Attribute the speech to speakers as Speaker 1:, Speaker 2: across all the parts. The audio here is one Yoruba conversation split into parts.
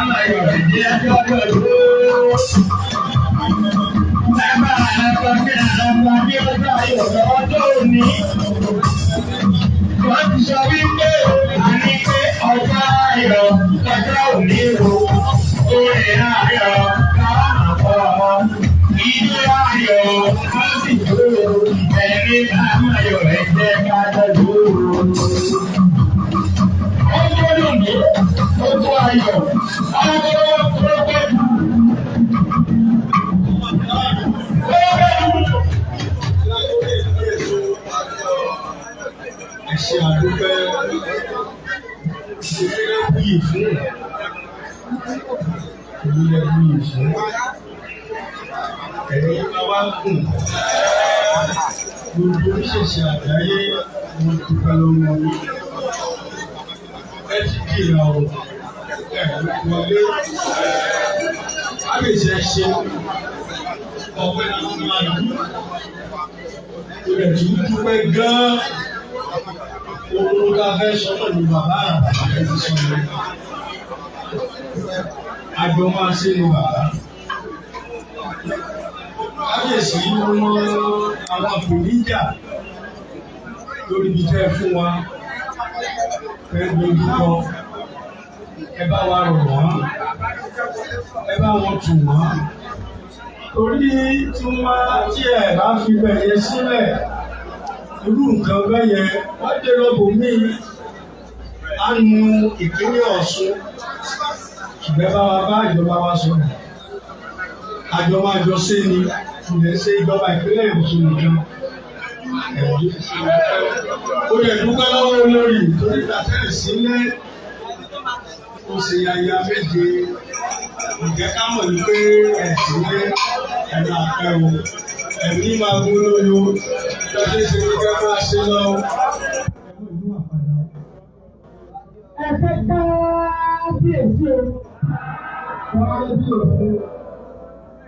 Speaker 1: máa yọ̀ ẹ̀jẹ̀ lọ́dọọdún. Bàbá àràbà ní àràbà ní ọjọ́ ayọ̀ lọ́jọ́ òní. Wọ́n ti sọ wípé a ní pé ọjọ́ ayọ̀ lọ́jọ́ òní o. Orin ayọ̀ ká máa kọ́. Ìlú ayọ̀ ká sì jó. Ẹni bá máa yọ̀ ẹ̀jẹ̀ ká jọjú. Ó tó dùnú, ó tó ayọ̀, ó tó pẹ́ jù. Ó pẹ́ jù.
Speaker 2: Ẹ ṣé àdúpẹ́ ìpínlẹ̀ buyì fún ìpínlẹ̀ buyì fún ẹ̀rí bá wá ń kùn gbogbo oníṣẹ̀ṣe àgbáyé mo dúpẹ́ lọ́wọ́ yín. Ẹ ti di ìràwọ̀ ẹ wọlé kábíyèsí, ẹ ṣe ọpẹ́ náà máa dùn ó lè tún dúpẹ́ gan-an. Ohun tá a fẹ́ sọ náà ni bàbá àràbà ẹ ti sọ yẹn. Àjọ máa ṣe ni bàbá. Kábíyèsí, mo mọ àwọn àpòníjà lórí ibi tẹ́ ẹ fún wa fẹ́ dojúkọ. Ẹ bá wa rọ̀ wọ́n, ẹ bá wọn tù wọ́n. Torí tí wọ́n bá tí ẹ bá fi bẹ̀yẹ sílẹ̀, irú nǹkan bẹ́yẹn wọ́n dé lọ́bù míì á nu ìpínlẹ̀ Ọ̀ṣun. Ṣùgbọ́n bá wa bá ìjọba wa sọ̀rọ̀, àjọ máa jọ ṣe ni, ṣùgbọ́n ṣe ìjọba ìpínlẹ̀ Ọ̀ṣun nìkan. Ó lè dúpẹ́ lọ́wọ́ olórí torí gbàtẹ́rì sílẹ̀ ó ṣe yaya méje. Ǹjẹ́ ká mọ̀ ní pé ẹ̀sìn lé ẹ̀nà àpẹ́ o, ẹ̀mí máa gún lóyún lọ́sẹ̀ ṣe ní ká máa ṣe lọ.
Speaker 1: Ẹ fẹ́ kábíyèsí o. Kábíyèsí.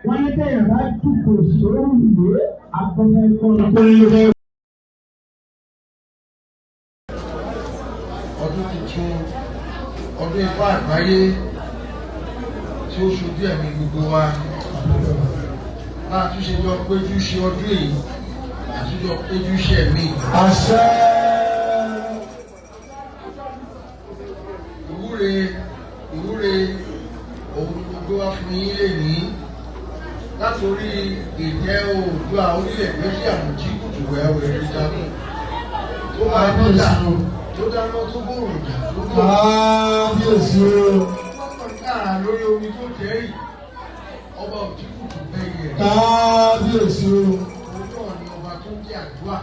Speaker 1: Wọ́n ní tẹ̀yàn bá dùkò sórí ìwé akọ́fẹ́ kọ́ tó ń lé.
Speaker 3: Ọdún tuntun, ọdún Ifá àgbáyé tí ó ṣojú ẹ̀mí gbogbo wa bá a tún ṣe jọ péjú ṣe ọdún yìí, àtúnjọ péjú ṣe ẹ̀mí.
Speaker 1: Àṣẹ.
Speaker 3: Ìwúre, ìwúre òun ni gbogbo wa fún yín lè ní látòrí ìjẹ́ Oòduà orílẹ̀ méjì àmùjí kùtù wẹ́wẹ́ rí jagun tó máa dọ́jà tó dáná tó gbòòrò jà tó gbòòrò.
Speaker 1: Kábíyèsí o.
Speaker 3: Káà lórí omi tó jẹ́rìí ọba òjìkùtù bẹ́yẹ.
Speaker 1: Kábíyèsí o.
Speaker 3: Òun náà ni ọba tó ń jẹ́ àdúrà.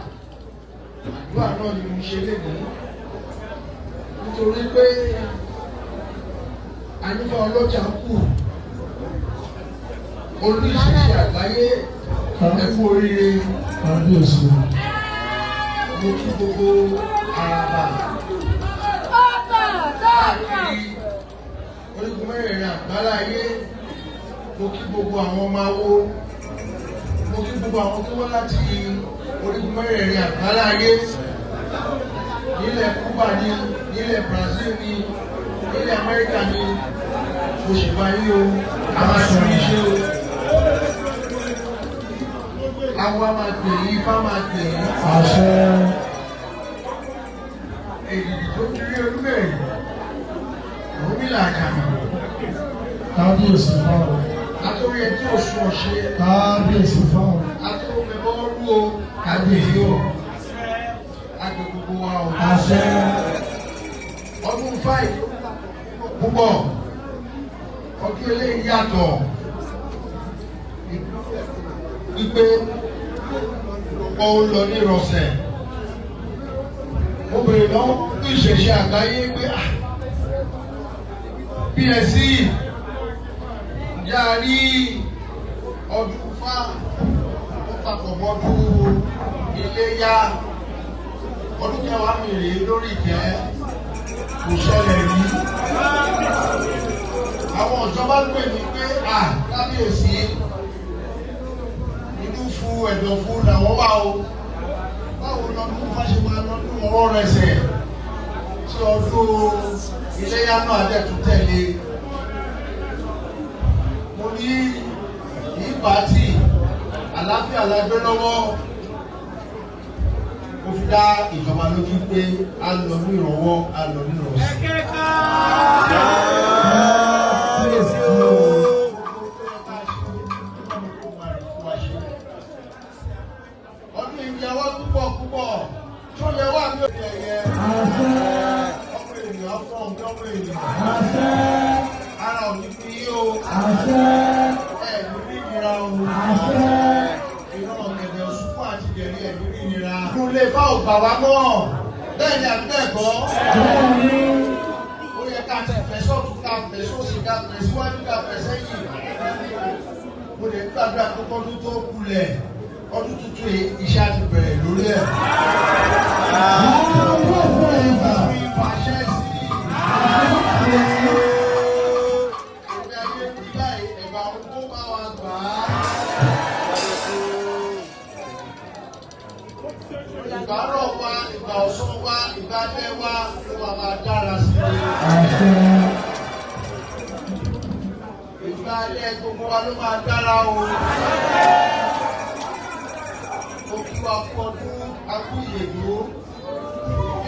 Speaker 3: Àdúrà náà ni mo ṣe lénìí. Nítorí pé Anífá ọlọ́jà kù. Olú ìṣẹ̀ṣe àgbáyé, ẹ kú oríire.
Speaker 1: Kábíyèsí o.
Speaker 3: Mo kí gbogbo àràbà káàkiri orígun mẹ́rẹ̀ẹ̀rin àgbáláyé. Mo kí gbogbo àwọn ọmọ awo, mo kí gbogbo àwọn tó wá láti orígun mẹ́rẹ̀ẹ̀rin àgbáláyé, nílẹ̀ Cuba ní, nílẹ̀ Brazil ní, nílẹ̀ Amẹ́ríkà ní. Mo sì bá yín o, a máa tún yín ṣe o. Awo a máa gbè yín, ifá máa gbè yín.
Speaker 1: Àṣẹ.
Speaker 3: Èdìdì tó kiri olúbẹ̀rẹ̀ Ọ̀rúnmìlà àjàmà.
Speaker 1: Kábíyèsí fáwọn.
Speaker 3: Àtòrí ẹ tí ò sún ọ̀ṣẹ́.
Speaker 1: Kábíyèsí fáwọn.
Speaker 3: Àtòrí mẹ́bọ́ rú o, kábíyèsí o, àgbẹ̀ gbogbo wa o.
Speaker 1: Àṣẹ.
Speaker 3: Ọdún fáì púpọ̀, ọdún eléyìí yàtọ̀ wípé ó ń lọ ní ìrọ̀sẹ̀. Mo bèrè lọ́wọ́ ìṣẹ̀ṣe àgbáyé pé PSC, ǹjẹ́ a rí ọdún fá ó papọ̀ mọ́dún iléyá? Ọdún kẹwàá mi rèé lórí ìtẹ́, kò ṣẹlẹ̀ rí. Àwọn ìjọba pè mí pé à kábíyèsí, inú fu ẹ̀dọ̀ fu làwọn wà o. Báwo lọ́dún fá ṣe máa lọ́dún ọwọ́ rẹsẹ̀ tí ọdún iléyá náà dẹ̀ tún tẹ̀lé? pàtì, àlàáfíà la gbé lọ́wọ́. Mo fi dá ìjọba lójú pé a lọ ní ìrànwọ́, a lọ ní ìrànwọ́. Ọdún yìí yẹ wá púpọ̀ púpọ̀, tó yẹ wá ní òkè ẹ̀yẹ. Ọmọ ènìyàn fọ́ ọ̀gbẹ́ ọmọ ènìyàn. Ara ò ní fi yí o. Ẹ̀ ní rí ìnira o. Ìran ọ̀gẹ̀dẹ̀ òṣùpọ̀ àti ìdẹ̀rí ẹ̀ ní rí ìnira. Kúnlé bá ò gbà wá mọ́. Bẹ́ẹ̀ ni àbí bẹ́ẹ̀ kọ́? Ó yẹ ká ti fẹ́ sọ́ọ̀tún, ká fẹ́ sósì, ká fẹ́ síwájú, ká fẹ́ sẹ́yìn. Mo lè gbàdúrà pé kọ́dún tó kulẹ̀, ọdún tuntun yìí, iṣẹ́ á ti bẹ̀rẹ̀ lórí ẹ̀. Fi pàṣẹ sí i. Ìgbé ayé ń bí báyìí, ẹ̀bà kó bá wa gbà á. Ìgbà rọ̀ wa, ìgbà ọ̀sán wa, ìgbà alẹ́ wa ló máa máa dára sí i. Ìgbà alẹ́ gbogbo wa ló máa dára o. Mo kí wa kú ọdún, a kú ìyèdú,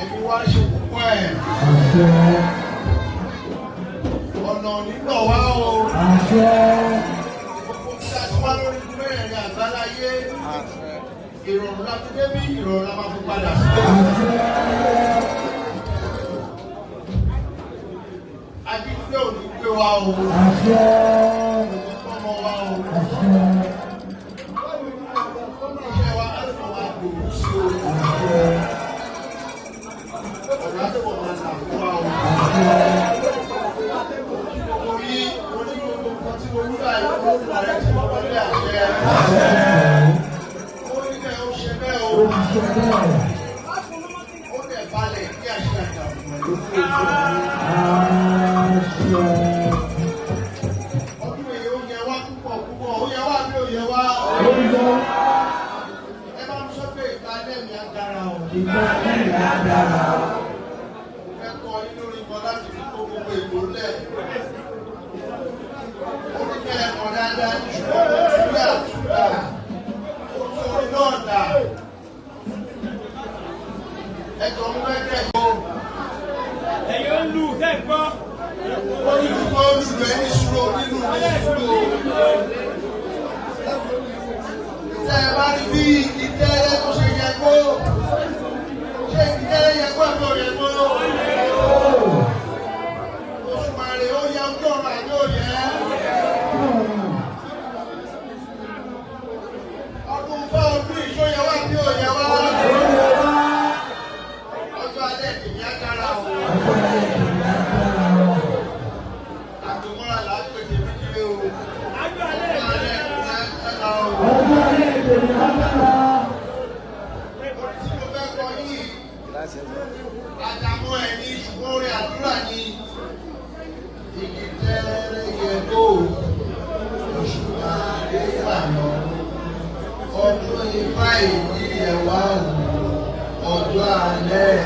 Speaker 3: ẹ̀mí wa ṣe púpọ̀ ẹ̀. Ọ̀nà nígbà wá o. Gbogbo tí a ti wá lórí mẹ́rẹ̀ẹ̀rin àgbáláyé. Ìrọ̀rùn la fi débí, ìrọ̀rùn la máa fi padà sílé. Ajínigbé ò ní gbé wa o. Kò ní tọ́mọ wa o. Iṣẹ́ wa á lè máa gbòòrò sí o. Ọ̀nà á lè máa là fún wa o. Gbogbo yín, mo ní gbogbo nǹkan tí mo wúlò àyè olódùmarè tí wọ́n wọlé àṣẹ. Ó ní bẹ́ẹ̀, ó ṣe bẹ́ẹ̀ o. Ó dẹ̀ balẹ̀ kí àṣẹ àjàkùn lójú ojú. Ọdún èyí ó yẹ wá púpọ̀ púpọ̀, ó yẹ wá bí ó yẹ wá. Ẹ bá ń sọ pé ìgbà lẹ́mìí á dára o. Mo fẹ́ kọ́ yín lórí kan láti fi kó gbogbo ètò lẹ̀. Orí kẹ́ ẹ mọ̀ dáadáa ní, ṣùgbọ́n mo tún yà tún dà. Ó tún orin náà dà. Ẹ jọ, mo fẹ́ kẹ́ ẹ gbọ́.
Speaker 4: Ẹ̀yin ó lù tẹ́ ń gbọ́.
Speaker 3: Onílù tó lùlù ẹ ní sùúrù, onílù ní sùúrù. Tẹ́ ẹ bá rí bí igi tẹ́lẹ̀ tó ṣe yẹ kó. Ṣé igi tẹ́lẹ̀ yẹ kó àbí ò yẹ kó? Òṣùmàrè, ó yẹ ojú ọ̀run àbí ò yẹ? Ọdún fẹ́ ọdún ìṣó yẹ wá bí ò yẹ wá? Ọjọ́ alẹ́ tèmi á dára o. Àgbẹ̀mọ́ra là á pè tèmi kiri o.
Speaker 4: Ọjọ́
Speaker 3: Ọjọ́
Speaker 4: alẹ́
Speaker 3: alẹ́ tèmi á dára o. Orin tí mo fẹ́ kọ yìí, àdàmọ́ ẹ̀ ní, ṣùgbọ́n orin àdúrà ni. Igi tẹ́rẹ́ yẹ kó, Òṣùmàrè fànà. Ọdún ifá ìdí ẹ̀ wá o, ọjọ́ alẹ́.